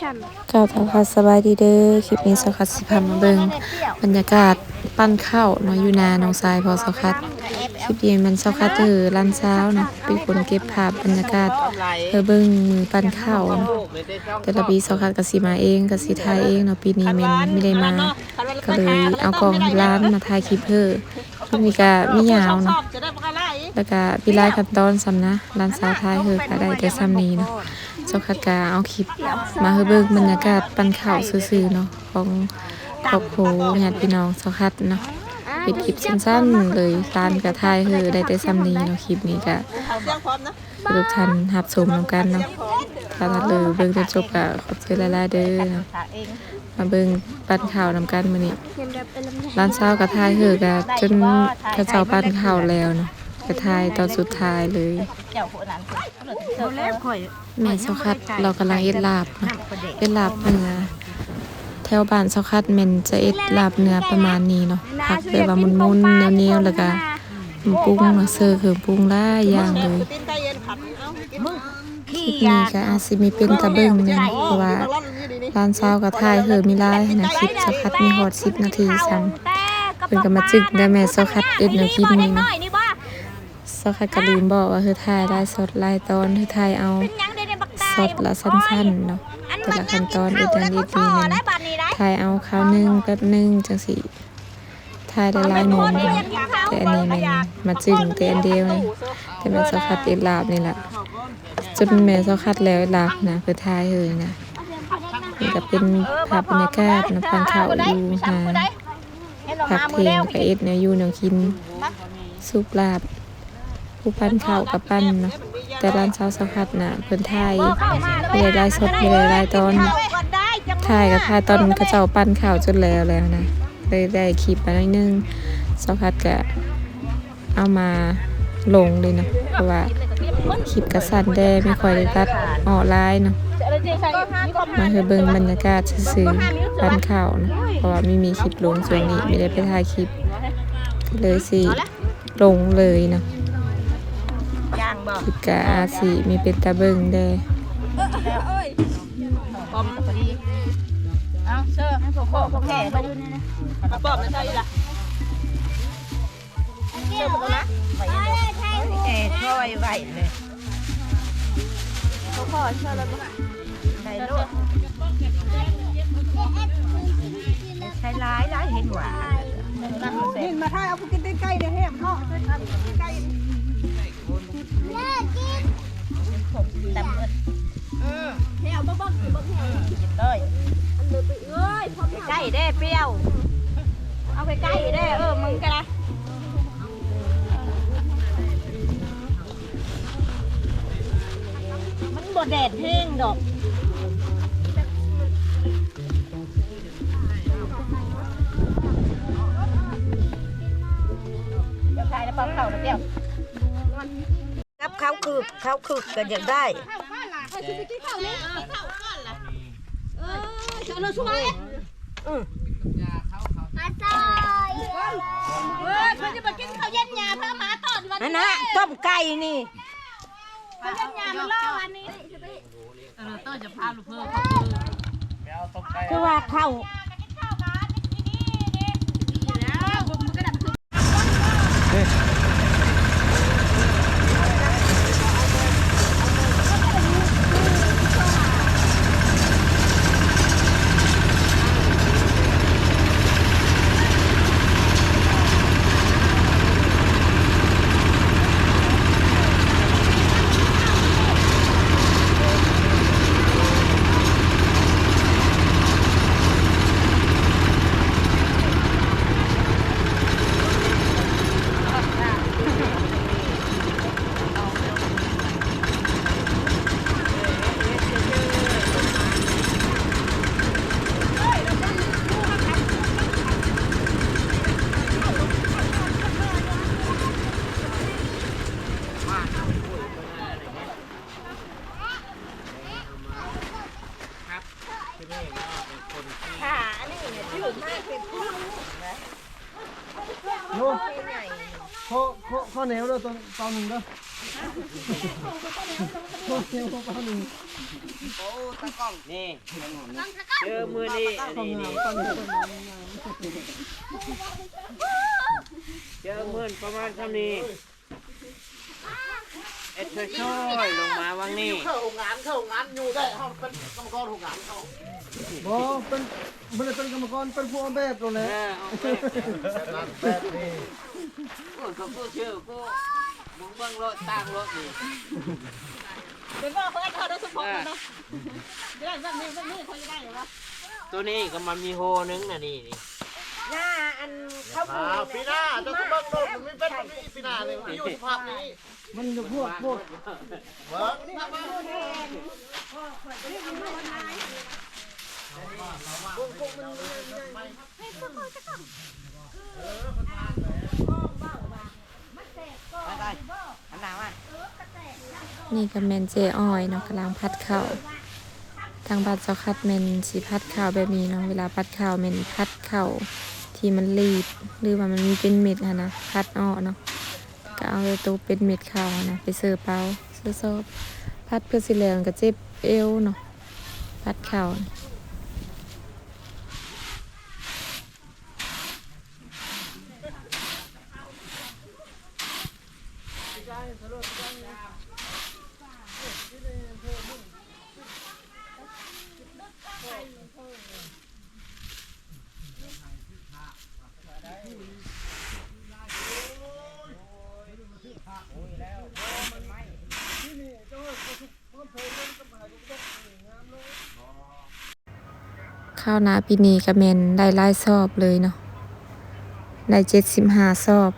ກ່າວທັກທາຍສະບາຍດີເດີ. ຄລິບນີ້ສາວຄັດຊິພາມາເບິ່ງບັນຍາກາດປັ່ນເຂົ້າເນາະ ຢູ່ນານ້ອງຊາຍພໍ່ສາວຄັດ. ຄລິບນີ້ແມ່ນສາວຄັດເອີຫຼານສາວເນາະ ເປັນຄົນເກັບພາບບັນຍາກາດເພື່ອເບິ່ງມື້ປັ່ນເຂົ້າເນາະ. ແຕ່ລະປີສາວຄັດກໍຊິມາເອງ ກໍຊິຖ່າຍເອງເນາະ. ປີນີ້ແມ່ນບໍ່ໄດ້ມາ ກໍເລີຍເອົາກ້ອງໃຫ້ຫຼານມາຖ່າຍຄລິບເຮີ. ຄລິບນີ້ກະມີຍາວເນາະ ແລ້ວກະມີຫຼາຍຂັ້ນຕອນຊ້ຳນະ. ຫຼານສາວຖ່າຍເຮີກະໄດ້ແຕ່ຊ້ຳນີ້ເນາະ. ສາວຄັດກະເອົາຄລິບມາໃຫ້ເບິ່ງບັນຍາກາດປັ່ນເຂົ້າຊື່ໆເນາະ ຂອງຄອບຄົວຍາດພີ່ນ້ອງສາວຄັດເນາະ. ເປັນຄລິບສັ້ນໆເລີຍ. ຫຼານກະຖ່າຍເຮີໄດ້ແຕ່ຊ້ຳນີ້ເນາະ. ຄລິບນີ້ກະ ໃຫ້ທຸກທ່ານຮັບຊົມນຳກັນເນາະ. ຖ້າທ່ານເລີເບິ່ງຈົນຈົບກໍຂອບໃຈຫຼາຍໆເດີເນາະ. ມາເບິ່ງປັ່ນເຂົ້ານຳກັນມື້ນີ້. ຫຼານສາວກໍຖ່າຍເຮີກະຈົນເຂົາເຈົ້າປັ່ນເຂົ້າແລ້ວເນາະ ໄປຖ່າຍຕອນສຸດທ້າຍເລີຍ. ແມ່ສາວຄັດລາວກຳລັງເຮັດລາບເນາະ ເຮັດລາບເນື້ອ. ແຖວບ້ານສາວຄັດແມ່ນຈະເຮັດລາບເນື້ອປະມານນີ້ເນາະ ຜັກແບບວ່າໝຸ່ນໆ ແນວໆ ແລ້ວກະ ປຸງເນາະ ເສີເຄື່ອງປຸງຫຼາຍຢ່າງເລີຍ. ຄລິບນີ້ກໍອາດຊິມີເປັນຕາເບິ່ງແດ່ ເພາະວ່າຫຼານສາວກໍຖ່າຍເຮີມີຫຼາຍຫັ້ນນະ. ຄລິບສາວຄັດມີຮອດສິບນາທີຊ້ຳ. ເພິ່ນກໍມາຈຶກໄດ້ແມ່ສາວຄັດເຮັດແນວກິນນີ້ເນາະ. ສາວຄັດກໍລືມບອກວ່າເຮີຖ່າຍຫຼາຍຊັອດຫຼາຍຕອນ ເຮີຖ່າຍເອົາຊັອດລະສັ້ນໆເນາະ ແຕ່ລະຂັ້ນຕອນເຮັດຫຍັງເຮັດນີ້ແມ່ນຖ່າຍເອົາຄາວໜຶ່ງແປັບໜຶ່ງຈັ່ງຊີ້. ຖ່າຍຫຼາຍໆມຸມເນາະ ແຕ່ອັນນີ້ແມ່ນມາຈຶງແຕ່ອັນດຽວນີ້. ແຕ່ແມ່ສາວຄັດເຮັດລາບນີ້ລະ ຈົນແມ່ສາວຄັດແລ້ວເຮັດລາບນະ ເພິ່ນຖ່າຍເຮີນະ. ນີ້ກໍເປັນພາບບັນຍາກາດນຳກັນເຂົ້າຢູ່ຫາພັກເພງ ແລ້ວກໍເຮັດແນວຢູ່ແນວກິນ ສຸກລາບ ຜູ້ປັ່ນເຂົ້າກໍປັ່ນເນາະ. ແຕ່ຫຼານສາວສາວພັດນະ ເພິ່ນຖ່າຍບໍ່ໄດ້ຫຼາຍຊັອດ ບໍ່ໄດ້ຫຼາຍຕອນ ຖ່າຍກໍຖ່າຍຕອນເຂົາເຈົ້າປັ່ນເຂົ້າຈົນແລ້ວແລ້ວນະ ເລີຍໄດ້ຄລິບມາໜ້ອຍໜຶ່ງ. ສາວພັດກໍເອົາມາລົງເລີຍເນາະ ເພາະວ່າຄລິບກໍສັ້ນແດ່ ບໍ່ຄ່ອຍໄດ້ຕັດເອາະຫຼາຍເນາະ. ມາໃຫ້ເບິ່ງບັນຍາກາດຊື່ໆ ປັ່ນເຂົ້າເນາະ ເພາະວ່າມີ ມີຄລິບລົງຊ່ວງນີ້ ບໍ່ໄດ້ໄປຖ່າຍຄລິບ ກໍເລີຍຊິ ລົງເລີຍເນາະ. ຄິດກະອາດຊິມີເປັນຕາເບິ່ງແດ່. ເອົາເຊີ ໃຫ້ພໍ່ພໍ່ແຜ່ເບິ່ງ ປອບນະໃສ່ລະ ເຊີ ເບິ່ງນະ ໄວ້ເດີ ແກ່ຖ້ອຍໄວ້ເລີຍ ພໍ່ພໍ່ເຊີ ໄດ້ໂລດ. ໃສ່ຫຼາຍຫຼາຍເຫັນຫວານ ນີ້ມາຖ່າຍເອົາຜູ້ກິນຕີນໄກ່ເດ້ ແຮມເນາະ ຕີນໄກ່ ແຮວບໍ່ເບິ່ງ ເບິ່ງແຮວ ເອີຍ ໃກ້ໆເດ້ ປ່ຽວ ເອົາໃກ້ໆເດ້ ເອີ ມຶງກໍໄດ້ ມັນບໍ່ແດດແຮງດອກ. ກັບເຂົ້າຄືບ ເຂົ້າຄືບກໍຢາກໄດ້ ເອີ ເອີ ເອີ ເພິ່ນຈະມາກິນເຂົ້າເຢັນຫຍ້າ ເພິ່ນເອົາມາຕ້ອນ ອັນນະ ຕົ້ມໄກ່ນີ້ ເຂົາເຢັນຫຍ້າມັນລໍອັນນີ້. ຄືວ່າເຂົ້າ ໂຍ ຂໍ ຂໍ ຂໍແໜວເດີ ຕອນ ຕອນໜຶ່ງເດີ. ໂອ້ ຕາກ້ອງ ນີ້ ເຈີມື້ນີ້ ນີ້ ນີ້ ເຈີມື້ປະມານຊ່ຳນີ້ ເອັດ ຊ່ອຍໆ ລົງມາຫວ່າງນີ້ ເຂົ້າໂຮງງານ ເຂົ້າໂຮງງານຢູ່ໄດ້ ເຮົາເປັນກຳມະກອນໂຮງງານເຮົາ ບໍ່ ເປັນ ບໍ່ໄດ້ເປັນກຳມະກອນ ເປັນຜູ້ອອກແບບໂລດແຫຼະ ເອີ ອອກແບບ ແບບນັ້ນແບບນີ້ ໂອ້ຍ ເຂົາກໍເຊື່ອ ກໍເບິ່ງໆໂລດ ຕ່າງໂລດນີ້ ເປັນບໍ່ ເຂົາເອີ້ນເຂົາໄດ້ສະເພາະ ເອີ ເນາະ ຢາກໄດ້ແບບນີ້ ແບບນີ້ ຂ້ອຍຢາກໄດ້ຫວະ ໂຕນີ້ກໍມັນມີໂຮໜຶ່ງນະ ນີ້ ນີ້ ໜ້າອັນເຂົາປູ ອ່າ ປີໜ້າເຈົ້າຊິເບິ່ງໂລດ ມັນມີເປັນ ມັນມີປີໜ້ານີ້ ມັນຢູ່ສະພາບນີ້ ມັນຈະພວກໂພດ ເບິ່ງ ນີ້ກໍແມ່ນເຈ້ອ້ອຍເນາະ ກຳລັງຜັດເຂົ້າ ທາງບ້ານຊາວຄັດແມ່ນຊິຜັດເຂົ້າແບບນີ້ເນາະ ເວລາຜັດເຂົ້າແມ່ນຜັດເຂົ້າທີ່ມັນລີບ ຫຼືວ່າມັນມີເປັນເມັດຫັ້ນນະ ຜັດອອກເນາະ ກໍເອົາໂຕເປັນເມັດເຂົ້າຫັ້ນນະ ໄປເຊີເປົາ ເຊີຊອບ ຜັດເພື່ອຊິແລ້ວກໍເຈັບເອວເນາະ ຜັດເຂົ້າ. ເຂົ້ານາປີນີ້ກໍແມ່ນໄດ້ຫຼາຍຊອບເລີຍເນາະ ໄດ້ເຈັດສິບຫ້າຊອບ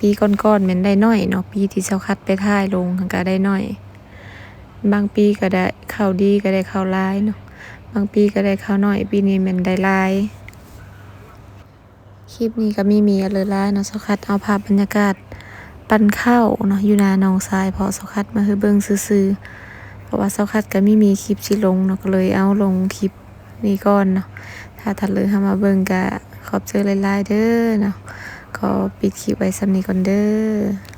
ປີກ່ອນໆແມ່ນໄດ້ໜ້ອຍເນາະ ປີທີ່ຊາວຄັດໄປຖ່າຍລົງຫັ້ນກໍໄດ້ໜ້ອຍ ບາງປີກໍໄດ້ເຂົ້າດີ ກໍໄດ້ເຂົ້າຫຼາຍເນາະ ບາງປີກໍໄດ້ເຂົ້າໜ້ອຍ ປີນີ້ແມ່ນໄດ້ຫຼາຍ. ຄລິບນີ້ກໍມີມີອັນເລີຫຼາຍເນາະ ຊາວຄັດເອົາພາບບັນຍາກາດປັ້ນເຂົ້າເນາະ ຢູ່ນານ້ອງຊາຍ ເພາະຊາວຄັດມາໃຫ້ເບິ່ງຊື່ໆ ເພາະວ່າຊາວຄັດກໍມີມີຄລິບຊິລົງເນາະ ກໍເລີຍເອົາລົງຄລິບນີ້ກ່ອນເນາະ ຖ້າທັນເລີເຮົາມາເບິ່ງກໍຂອບໃຈຫຼາຍໆເດີເນາະ ຂໍປິດຄລິບໄວ້ຊ່ຳນີ້ກ່ອນເດີ.